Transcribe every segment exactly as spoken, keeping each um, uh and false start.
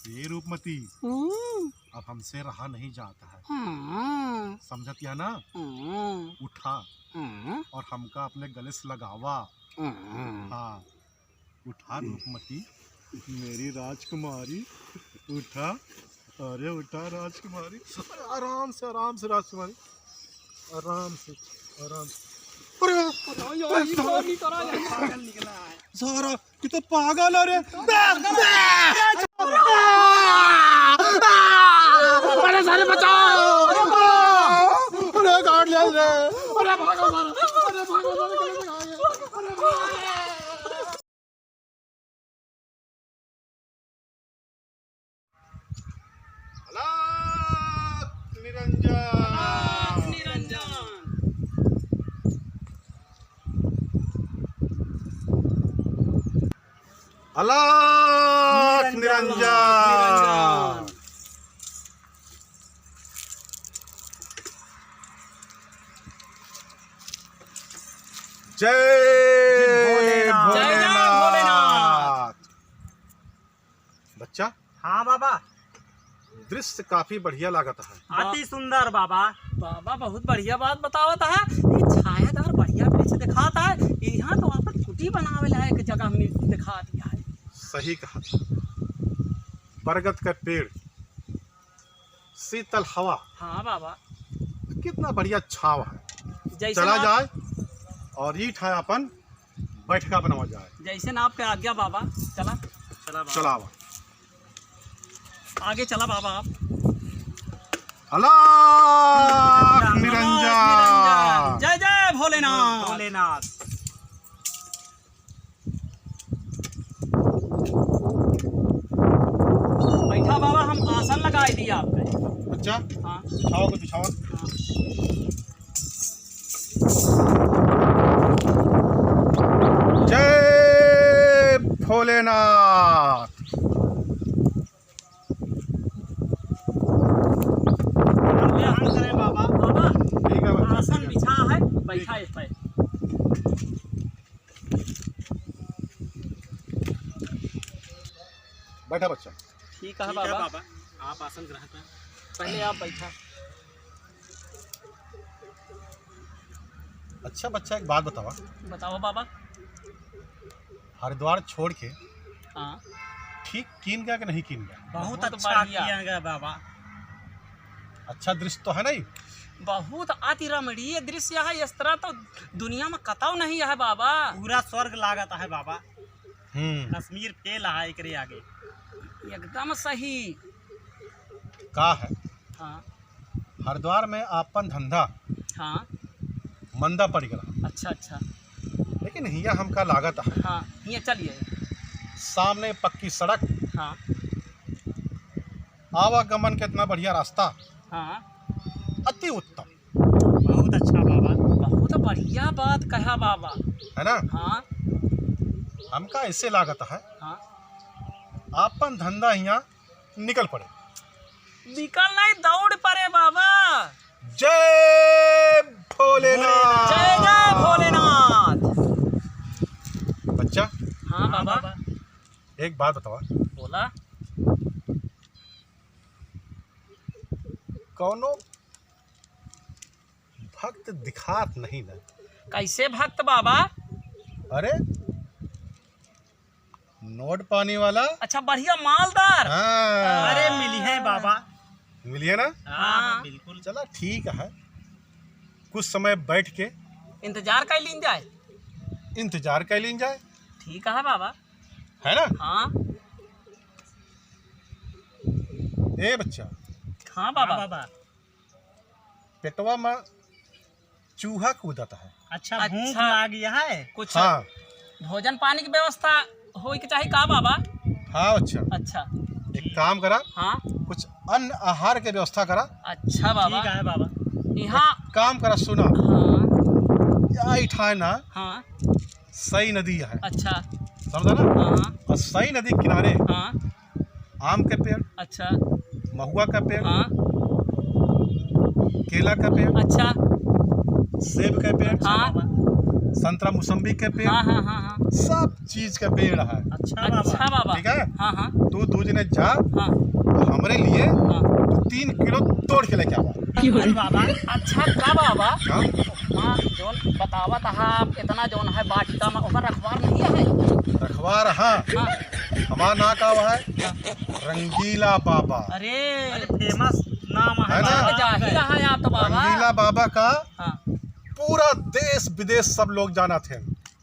ए रूपमती, हम्म। अब हमसे रहा नहीं जाता है। हम्म। समझत या ना? हम्म। उठा हम्म। और हमका अपने गले से लगावा। हम्म। हाँ, उठा रूपमती, मेरी राजकुमारी, उठा। अरे उठा राजकुमारी, अरे आराम से, आराम से राजकुमारी, आराम से, आराम से। अरे, अरे यार, ये कौन निकला है? सारा, ये तो पागल है रे। अरे सारे बचाओ। अरे काट लिया रे। अरे भागो सारा। अरे भागो सारा। अलख निरंजन। अलख निरंजन। अलख निरंजन। निरंजन। जय भोलेनाथ। जय भोलेनाथ। बच्चा। हाँ बाबा। दृश्य काफी बढ़िया लागत है। अति सुंदर बाबा। बाबा बहुत बढ़िया बात बतावत है। ये छायादार बढ़िया वृक्ष दिखात है। यहाँ तो आपन कुटी बनावे लायक जगह मिल दिखा दिया है। सही कहा। बरगद का पेड़, शीतल हवा। हाँ बाबा। कितना बढ़िया छाव है। जैसे चला ना जाए और ईठ है अपन बैठका बनावा जाए। जैसे ना आपके आज्ञा बाबा। चला। चला बाबा। चला बाबा। आगे चला बाबा आप। अलख निरंजन। जय जय भोलेनाथ। भोलेनाथ। बैठा बाबा, हम आसन लगाए दिया आपके। अच्छा? हाँ। बिछाओ तो बिछाओ। हाँ। जय भोलेनाथ। हम ध्यान करें बाबा। बाबा, ठीक है बच्चा, आसन ठीक है। बिछा है, बैठा ठीक। इस पे। बैठा बच्चा। ठीक है ठीक है बाबा। बाबा, आप आसन ग्रहण करें। पहले आप बैठा। अच्छा बच्चा, एक बात बतावा। बताओ बाबा। हरिद्वार छोड़ के हाँ। ठीक कीन गया कि नहीं कीन गया? बहुत बहुत अच्छा बढ़िया। किया गया बाबा। अच्छा दृश्य तो है नहीं? बहुत अति रमणीय दृश्य है, इस तरह तो दुनिया में कतौ नहीं है बाबा। पूरा स्वर्ग लागत है बाबा। हम्म। कश्मीर फेल है एकरे आगे। एकदम सही। का है? हाँ। हरिद्वार में आपन धंधा हाँ। मंदा पड़ गया। अच्छा, अच्छा। लेकिन हियाँ हमका लागत है। हाँ, हियाँ चलिए। सामने पक्की सड़क। हाँ। आवागमन के इतना बढ़िया रास्ता। हाँ। अति उत्तम। बहुत अच्छा बाबा। बहुत बढ़िया बात कहा बाबा। है ना? हाँ। हमका ऐसे लागत है। हाँ। आपन धंधा हियाँ निकल पड़े। निकल नहीं, दौड़ पड़े बाबा। जय भोलेनाथ। जय जय भोलेनाथ। बच्चा। हाँ बाबा। एक बात बतावा। बोला। कौनो भक्त दिखात नहीं ना। कैसे भक्त बाबा? अरे नोट पानी वाला। अच्छा, बढ़िया मालदार। हाँ। अरे, मिली है बाबा। मिली है ना? हाँ, हाँ। बिल्कुल। चला, ठीक है, कुछ समय बैठ के इंतजार कर लीन जाए। इंतजार कर लीन जाए। ठीक है बाबा। है ना? हाँ। ए बच्चा। हाँ बाबा। हाँ बाबा। पेटवा में चूहा कूदत है। अच्छा, भूख अच्छा। लाग गया है। कुछ हाँ। भोजन पानी की व्यवस्था होई के चाही का बाबा? हाँ, अच्छा। अच्छा। एक काम करा, हाँ। कुछ अन्न आहार के व्यवस्था करा। अच्छा बाबा। ठीक है बाबा। यहाँ एक काम करा, सुना। हाँ। या इठाए ना, हाँ। सई नदी है। अच्छा। समझा ना? हाँ, हाँ। और सई नदी के किनारे हाँ। आम के पेड़, अच्छा। महुआ का पेड़, हाँ। केला का पेड़, अच्छा। सेब का पेड़, हाँ। संतरा, मौसम्बी के पेड़, हाँ, हाँ, हाँ, हाँ। सब चीज के पेड़ है। अच्छा बाबा। अच्छा बाबा। ठीक है? हाँ, हाँ। तू दू जने जा, हाँ। हमरे लिए हाँ। तू तीन किलो तोड़ के लेके आवा। अरे बाबा, अच्छा का बाबा? हाँ? हाँ, जौन बतावत हा आप, इतना जौन है बाटिका में, ओकर रखवार नहीं है? रखवार, हाँ। हाँ। हमार नाम का है? हाँ। रंगीला बाबा। अरे। अरे, famous नाम है है ना? बाबा। जाहिर है आप तो बाबा। रंगीला बाबा का हाँ। पूरा देश विदेश सब लोग जानत हैं।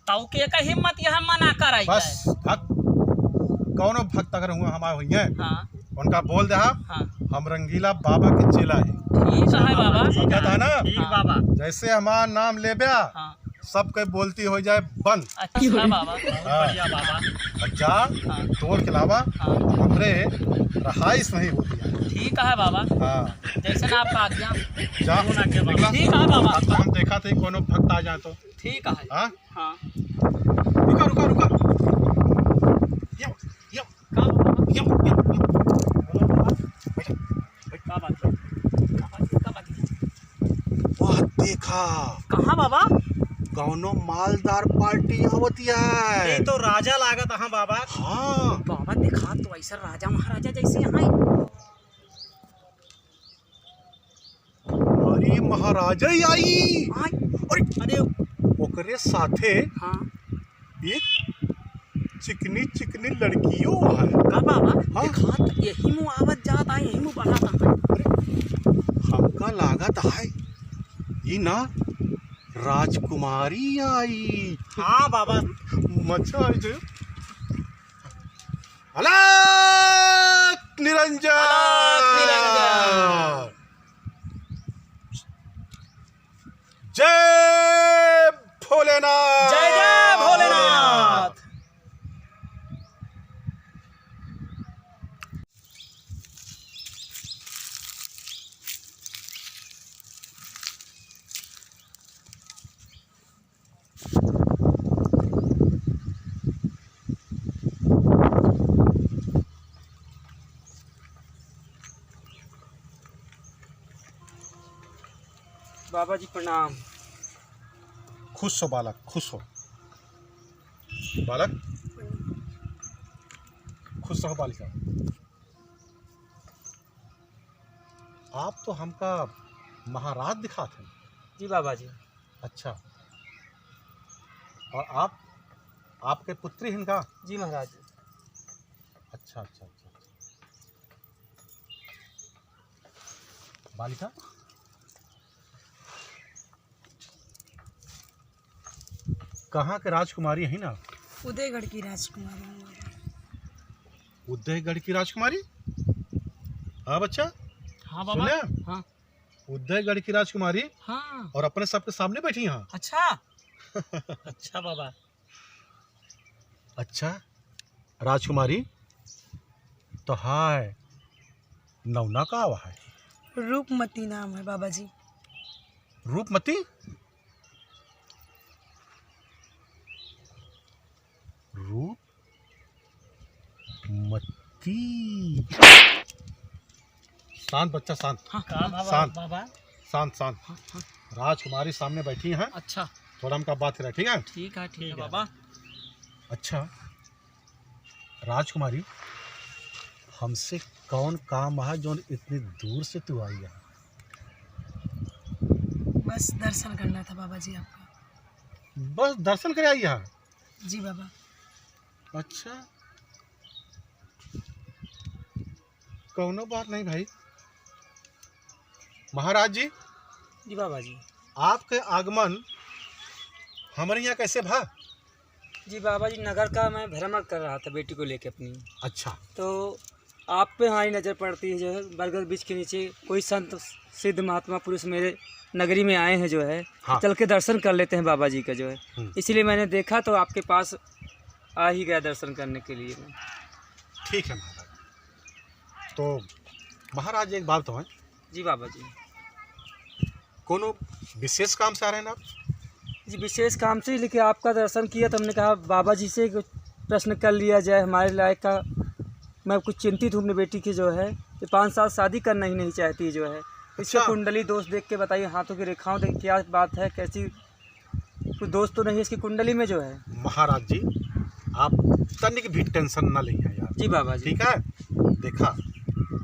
तउ के का हिम्मत यहाँ मना कराई बस जाए? भक्त, कौनो भक्त अगर हुआ हमारे हुई हैं, हाँ। उनका बोल दे, हाँ। हम रंगीला बाबा के चेला हैं। ठीक है बाबा। समझा था ना? ठीक हाँ। बाबा। जैसे हमार नाम लेब्या, हाँ। सबके बोलती हो जाए बंद। अच्छा बाबा। हाँ। बढ़िया बाबा। अब जा, हाँ। तोड़ के लावा, हाँ। हमरे रहाइश नहीं होती है। ठीक है बाबा। हाँ। जैसे ना आपका आज्ञा। जा, दोनों आज्ञा बाबा। निकला। ठीक है बाबा। अब तो हम देखा थे कोनो भक्त आ जाए तो। ठीक है। हाँ? हाँ। रुका, रुका, रुका। यो, यो। का बाबा? यो, यो, यो। बोलो बाबा। बैठो, बैठो। का बात है? का बात है? का बात है? वाह, देखा। कहाँ बाबा? कौनो मालदार पार्टी आवत है। ये तो राजा लागत, हाँ बाबा। हाँ। बाबा देखा तो ऐसा राजा महाराजा जैसे यहाँ है। अरे महाराजा ही आई। आय। अरे, अरे। ओकरे साथे हाँ। एक चिकनी चिकनी लड़कियों है। का बाबा? हाँ। देखा तो यही मुँह आवत जात है, यही मुँह बढ़ाता है। अरे, हमका लागत है, ये ना राजकुमारी आई। हाँ बाबा। मजा आई जे। अलख निरंजन। अलख निरंजन। जय भोलेनाथ। जय जय भोलेनाथ। बाबा जी प्रणाम। खुश हो बालक, खुश हो। बालक, खुश रहो बालिका। आप तो हमका महाराज दिखात हैं। जी बाबा जी। अच्छा, और आप, आपके पुत्री हिन का? जी महाराज। अच्छा, अच्छा, अच्छा, अच्छा। बालिका, कहाँ के राजकुमारी है ना? उदयगढ़ की राजकुमारी हूँ। उदयगढ़ की राजकुमारी? हाँ बच्चा। हाँ बाबा। सुने? हाँ। उदयगढ़ की राजकुमारी। हाँ। और अपने सबके सामने बैठी यहाँ। अच्छा। अच्छा बाबा। अच्छा राजकुमारी, तो हाय नौना का आवा है? रूपमती नाम है बाबा जी। रूपमती? रूपमती। शांत बच्चा, शांत। हाँ, का बाबा, शांत। बाबा? शांत, शांत। हाँ, हाँ। राजकुमारी सामने बैठी हैं। अच्छा। थोड़ा हमका बात करा, ठीक है? ठीक है, ठीक है बाबा। अच्छा, राजकुमारी, हमसे कौन काम है जौन इतनी दूर से तू आई है? बस दर्शन करना था बाबा जी आपका। बस दर्शन करे आई है? जी बाबा। अच्छा, कौनो बात नहीं भाई। महाराज जी। जी बाबा जी। आपके आगमन हमारे यहाँ कैसे भा? जी बाबा जी, नगर का मैं भ्रमण कर रहा था बेटी को लेके अपनी। अच्छा। तो आप पे हमारी नज़र पड़ती है जो है, बरगद वृक्ष के नीचे कोई संत सिद्ध महात्मा पुरुष मेरे नगरी में आए हैं जो है, हाँ। चल के दर्शन कर लेते हैं बाबा जी का जो है। हम्म। इसीलिए मैंने देखा तो आपके पास आ ही गया दर्शन करने के लिए मैं। ठीक है महाराज। तो महाराज एक बात तो है। जी बाबा जी। कोनो विशेष काम से आ रहे हैं ना आप? जी विशेष काम से, लेकिन आपका दर्शन किया तो हमने कहा बाबा जी से एक प्रश्न कर लिया जाए हमारे लायक का। मैं कुछ चिंतित हूँ अपनी बेटी की जो है, ये पाँच साल शादी करना ही नहीं चाहती जो है। इसका अच्छा। कुंडली दोष देख के बताइए, हाथों की रेखाओं देख क्या बात है, कैसी कुछ दोष तो नहीं इसकी कुंडली में जो है? महाराज जी, आप तनिक भी tension ना लेइहैं यार। जी बाबा जी। ठीक है, देखा,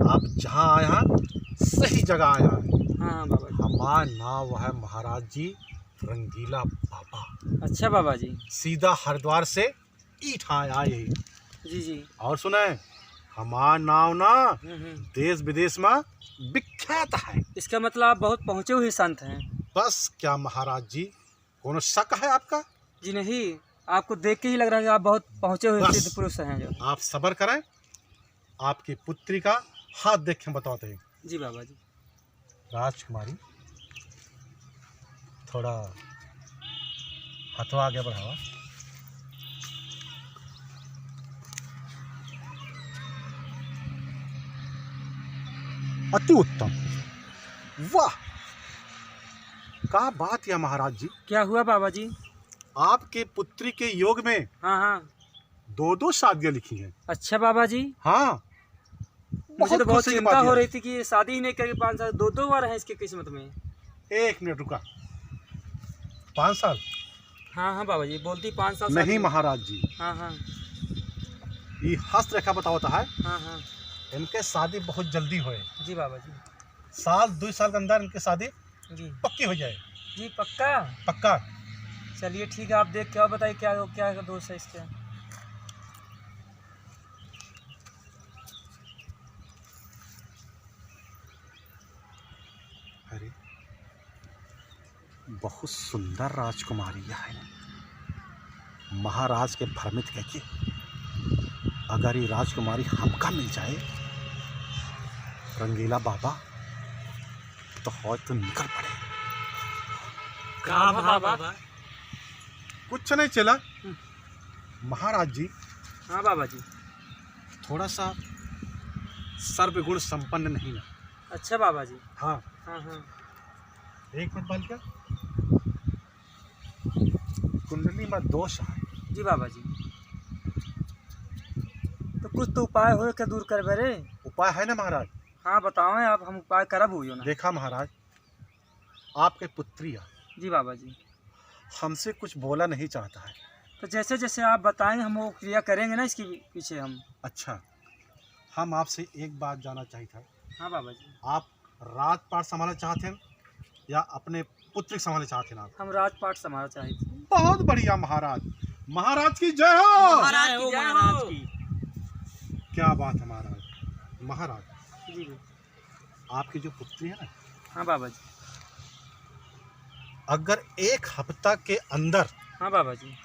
आप जहाँ आए हैं, सही जगह आए हैं। हाँ, हाँ बाबा जी। हमार नाव है महाराज जी रंगीला बाबा। अच्छा बाबा जी। सीधा हरिद्वार से ई ठाँ आए ही। जी, जी। और सुने, हमार नाव ना हम्म, हम्म। देश विदेश में विख्यात है। इसका मतलब आप बहुत पहुँचे हुए संत हैं। बस क्या महाराज जी, कोनो शक है आपका? जी नहीं, आपको देख के ही लग रहा है कि आप बहुत पहुँचे हुए बस। सिद्ध पुरुष हैं जो। आप सबर करें, आपकी पुत्री का हाथ देख के हम बताते हैं। जी बाबा जी। राजकुमारी, थोड़ा हथवा आगे बढ़ावा। अति उत्तम, वाह, का बात है महाराज जी। क्या हुआ बाबा जी? आपके पुत्री के योग में हाँ, हाँ। दो दो शादियाँ लिखी हैं। अच्छा बाबा जी। हाँ। मुझे बहुत तो बहुत खुशी की चिंता बात हो है। रही थी कि ये शादी ही नहीं करेगी, पाँच साल, दो दो बार है इसकी किस्मत में। एक मिनट रुका, पाँच साल? हाँ, हाँ बाबा जी, बोलती पाँच साल शादी नहीं में। महाराज जी। हाँ, हाँ। ये हस्तरेखा बतावता है। हाँ, हाँ। इनके शादी बहुत जल्दी होए। जी बाबा जी। साल, दो साल के अंदर इनके शादी जी। पक्की हो जाए। जी, पक्का? पक्का। चलिए ठीक है, आप देख के और बताइए क्या, क्या दोष है इसके। अरे, बहुत सुंदर राजकुमारी है। महाराज के भ्रमित कइके, अगर ये राजकुमारी हमका मिल जाए, रंगीला बाबा, तो हौज तो निकल पड़े। का भा बाबा? कुछ नहीं चला। हम्म। महाराज जी। हाँ बाबा जी। थोड़ा सा सर्वगुण संपन्न नहीं ना। अच्छा बाबा जी। हाँ। हाँ, हाँ। एक मिनट बालिका, कुंडली में दोष है। जी बाबा जी। तो कुछ तो उपाय होए के दूर करबे रे। उपाय है ना महाराज? हाँ बताओ, आप हम उपाय करब हुई ना। देखा महाराज, आपके पुत्री है। जी बाबा जी। हमसे कुछ बोला नहीं चाहता है। तो जैसे जैसे आप बताएंगे हम वो क्रिया करेंगे ना इसके पीछे हम। अच्छा, हम आपसे एक बात जानना चाहिए था। हाँ बाबा जी। आप राजपाट संभालना चाहते हैं या अपने पुत्र के संभालना चाहते हैं आप? हम राजपाट संभालना चाहते हैं। बहुत बढ़िया महाराज, महाराज की जय हो। महाराज की जय हो, महाराज की। क्या बात है महाराज। महाराज, जी, जी। आपकी जो पुत्री है ना, हाँ बाबा जी। अगर एक हफ्ता के अंदर, हाँ बाबा जी।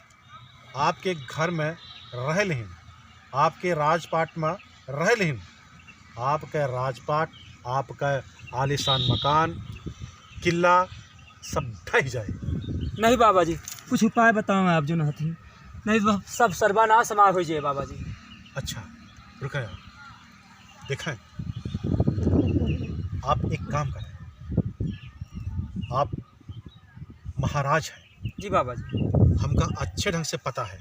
आपके घर में रह लेहिन, आपके राजपाट में रह लेहिन, आपका राजपाट, आपका आलीशान मकान, किला सब ढह जाए। नहीं बाबा जी, कुछ उपाय बताओ आप जो न हथिन, नहीं तो सब सर्वनाश हमार हो जाए बाबा जी। अच्छा, रुका यार, देखें, आप एक काम करें, आप महाराज हैं। जी बाबा जी। हमका अच्छे ढंग से पता है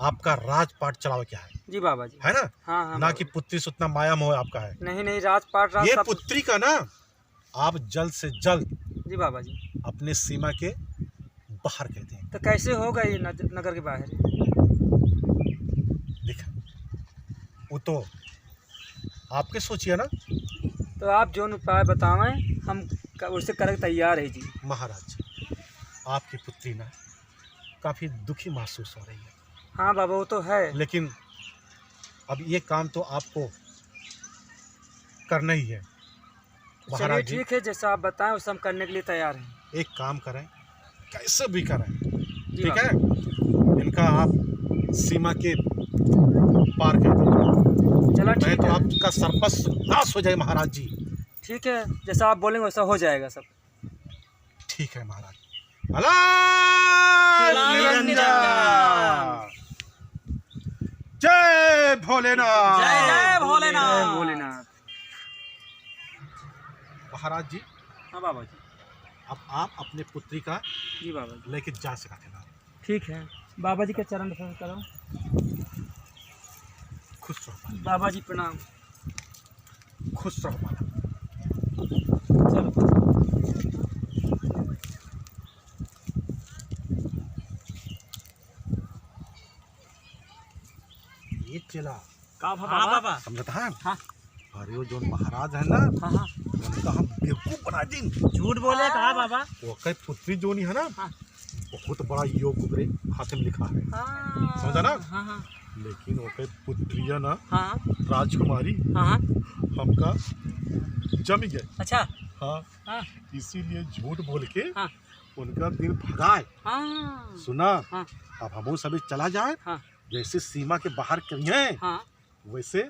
आपका राजपाट चलावे क्या है। जी बाबा जी। है ना? हाँ, हाँ ना बाबा कि जी। पुत्री से उतना माया मोह आपका है। नहीं, नहीं, राजपाट राज ये सब पुत्री का ना आप जल्द से जल्द जी बाबा जी। अपने सीमा के बाहर कर दें। तो कैसे होगा ये नज-, नगर के बाहर? देखा, वो तो आपके सोचिए ना। तो आप जौन उपाय बतावें, हम क-, उससे करे के तैयार है जी। महाराज, आपकी पुत्री ना काफ़ी दुखी महसूस हो रही है। हाँ बाबा, वो तो है। लेकिन अब ये काम तो आपको करना ही है। चलिए, महाराज जी। ठीक है, जैसा आप बताएं, वैसा हम करने के लिए तैयार हैं। एक काम करें, कैसे भी करें, जी ठीक बाबा। है, इनका आप सीमा के पार कर दीजिए। चला, नहीं ठीक तो है। आपका सर्वस्व नाश हो जाए महाराज जी। ठीक है, जैसा आप बोलेंगे वैसा हो जाएगा सब। ठीक है महाराज। भला निरंजन। निरंजन। जय भोलेनाथ। जय भोलेनाथ। जय भोलेनाथ। महाराज जी। हाँ बाबा जी। अब आप अपने पुत्री का जी बाबा जी। लेके जा सकते हैं। ठीक है, बाबा जी के चरण दर्शन करो। खुश रहो बालक। बाबा जी प्रणाम। खुश रहो बालक। चलो। चला। का भा हाँ बाबा? बाबा। समझत है? हाँ। अरे वो जोन महाराज है ना, हाँ, हाँ। उनका हम बेवकूफ बना दिन। झूठ बोले का बाबा? ओके पुत्री जोनी है ना, हाँ। बहुत बड़ा योग ओकरे हाथ में लिखा है। हाँ। समझा ना? हाँ, हाँ। लेकिन ओके पुत्रिया ना, हाँ। राजकुमारी, हाँ। हमका जमी गए। अच्छा। हाँ। हाँ। इसीलिए झूठ बोल के हाँ। उनका दिल भगाए। हाँ। सुना? हाँ। अब हमहू सभी चला जाए। हाँ। जैसे सीमा के बाहर करिए, हाँ। वैसे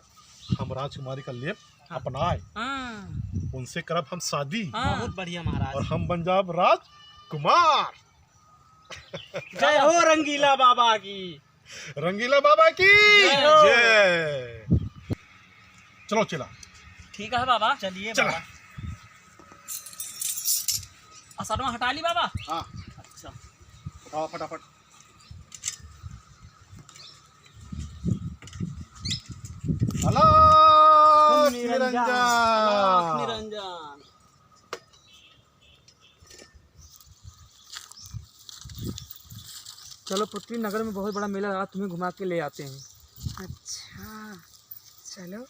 हम राजकुमारी का लेप हाँ। अपनाए। हाँ। उनसे करब हम शादी। हाँ। बहुत बढ़िया महाराज। और हम बन जाब राजकुमार। जय हो रंगीला बाबा की। रंगीला बाबा की जय हो। जय। चलो चला। ठीक है बाबा, चलिए चला। बाबा। असनवा हटा ली बाबा। हाँ। अच्छा। उठाओ फटाफट। अलख निरंजन। निरंजन। अलख निरंजन। चलो पुत्री, नगर में बहुत बड़ा मेला लगा, तुम्हें घुमा के ले आते हैं। अच्छा, चलो।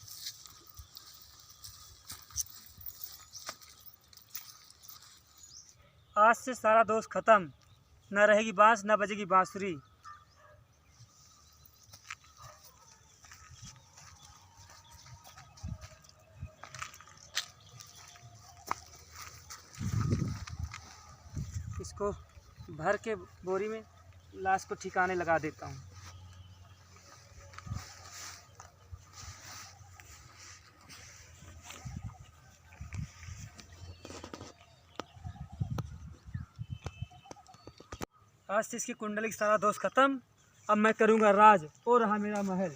आज से सारा दोष खत्म, न रहेगी बांस, न बजेगी बांसुरी। इसको भर के बोरी में लाश को ठिकाने लगा देता हूँ। आज से इसकी कुंडली का सारा दोष खत्म। अब मैं करूँगा राज, और रहा मेरा महल।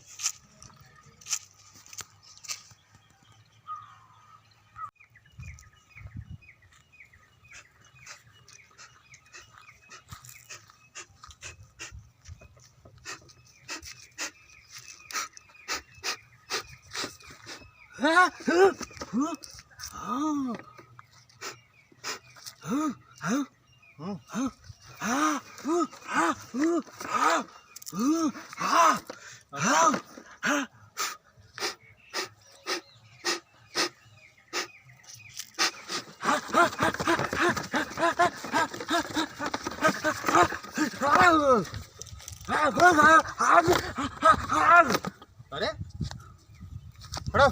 अरे, खड़ा।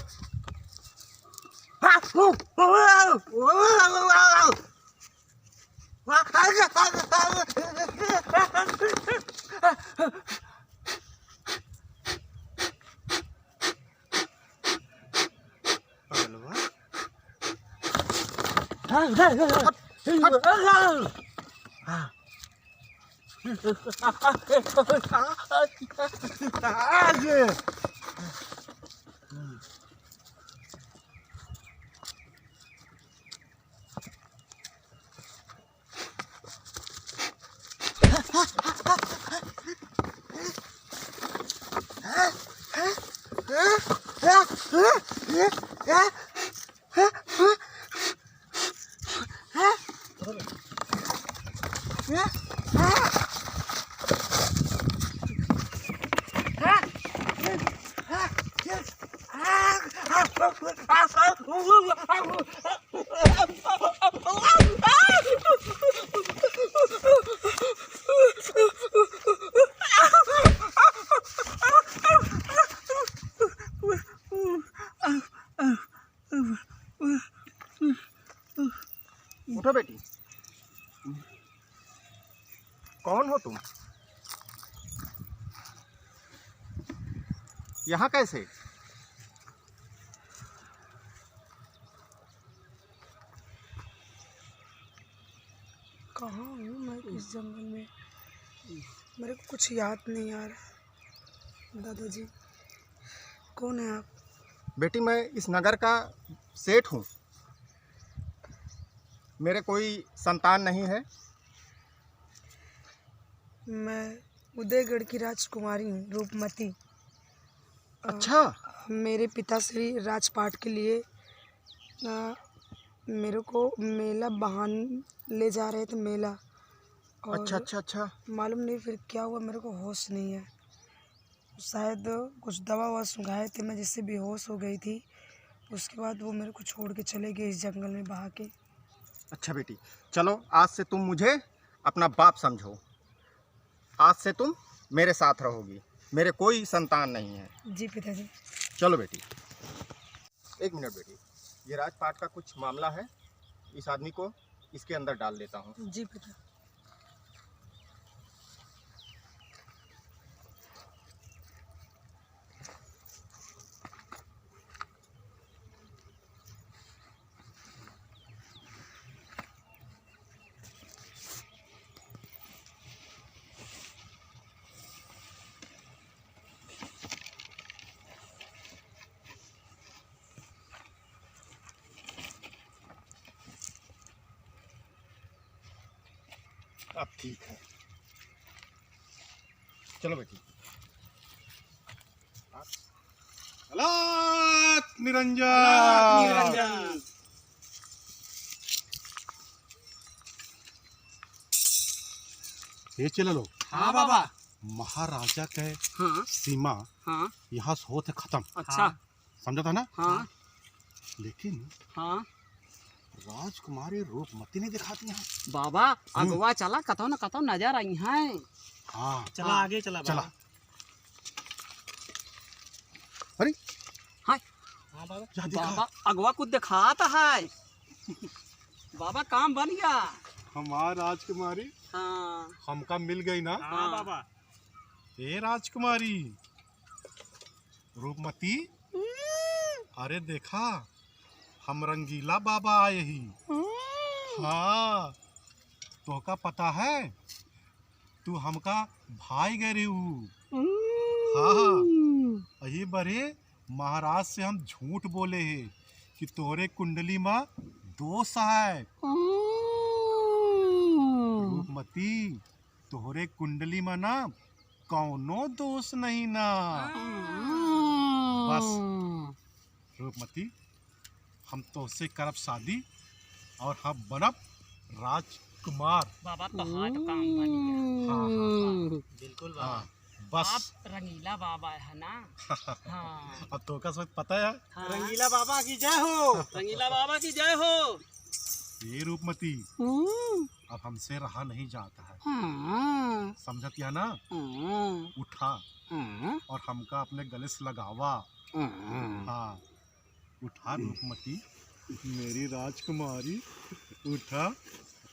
उठो बेटी, कौन हो तुम? यहाँ कैसे? कहाँ हूँ मैं इस जंगल में? मेरे को कुछ याद नहीं आ रहा। दादाजी, कौन है आप? बेटी, मैं इस नगर का सेठ हूँ। मेरे कोई संतान नहीं है। मैं उदयगढ़ की राजकुमारी हूँ, रूपमती। अ, अच्छा। मेरे पिता श्री राजपाट के लिए, अ, मेरे को मेला बहान ले जा रहे थे, मेला। और अच्छा, अच्छा, अच्छा। मालूम नहीं फिर क्या हुआ, मेरे को होश नहीं है। शायद कुछ दवा ववा सुंघाए थे, मैं जिससे बेहोश हो गई थी। उसके बाद वो मेरे को छोड़ के चले गए इस जंगल में बहा के। अच्छा बेटी, चलो, आज से तुम मुझे अपना बाप समझो। आज से तुम मेरे साथ रहोगी, मेरे कोई संतान नहीं है। जी पिताजी। चलो बेटी। एक मिनट बेटी, ये राजपाट का कुछ मामला है, इस आदमी को इसके अंदर डाल लेता हूँ। जी पिता। अब ठीक है, चलो बेटी। अलख निरंजन। अलख निरंजन। ये चला लो। हाँ बाबा। महाराजा के हाँ। सीमा हाँ। यहाँ से होत है खत्म। अच्छा। हाँ। समझा था ना? हाँ। लेकिन हाँ। राजकुमारी रूपमती नहीं दिखाती हैं। बाबा, हम्म। अगवा चला, कतौ न कतौ नजर आई हैं। हाँ। चला, हाँ। आगे चला चला। बाबा। अरे। हाँ। हाँ बाबा। या देखा। बाबा, अगवा कुछ दिखात है। बाबा, काम बन गया। हमार राजकुमारी हाँ। हमका मिल गई ना। हाँ हाँ। बाबा। ए राजकुमारी, रूपमती, हम्म। अरे देखा, हम रंगीला बाबा आए ही। हम्म। हाँ, तोहका पता है, तू हमका भाई गए रही हू। हम्म। हाँ, हाँ। यही बरे महाराज से हम झूठ बोले हे कि तोहरे कुंडली मा दोष है। हम्म। रूपमती, तोहरे कुंडली मा ना कौनो दोष नहीं ना। हम्म। बस रूपमती, हम तोहसे करब शादी और हम बनब राजकुमार। बाबा, तोहार तो काम बन गया। हाँ, हाँ, हाँ। हम्म। बिल्कुल बाबा। हाँ, बस। आप रंगीला बाबा है ना? हाँ। अब तोहका सब पता है। हाँ। रंगीला बाबा की जय हो। रंगीला बाबा की जय हो। ये रूपमती, हम्म। अब हमसे रहा नहीं जाता है। हाँ। समझत या ना? हाँ। उठा हाँ। और हमका अपने गले से लगावा। हाँ। हाँ, उठा रूपमती, मेरी राजकुमारी, उठा।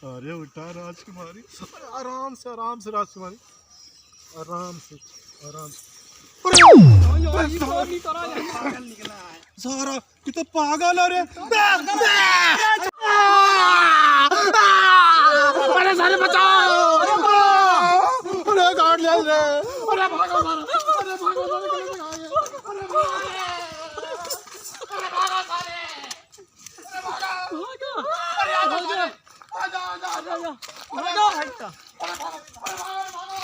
अरे उठा राजकुमारी, अरे आराम से, आराम से राजकुमारी, आराम से, आराम से। अरे, अरे, ये तो पागल निकला है। सारा कि तो पागल है रे। अरे सारे बचाओ। अरे गाड़ ले रे। अरे भागो सारे। अरे भागो सारे। अरे भागो सारे। अरे भागो। अरे आजा सारे। आजा, आजा, आजा। भागो। अरे भागो, अरे भागो, अरे भागो।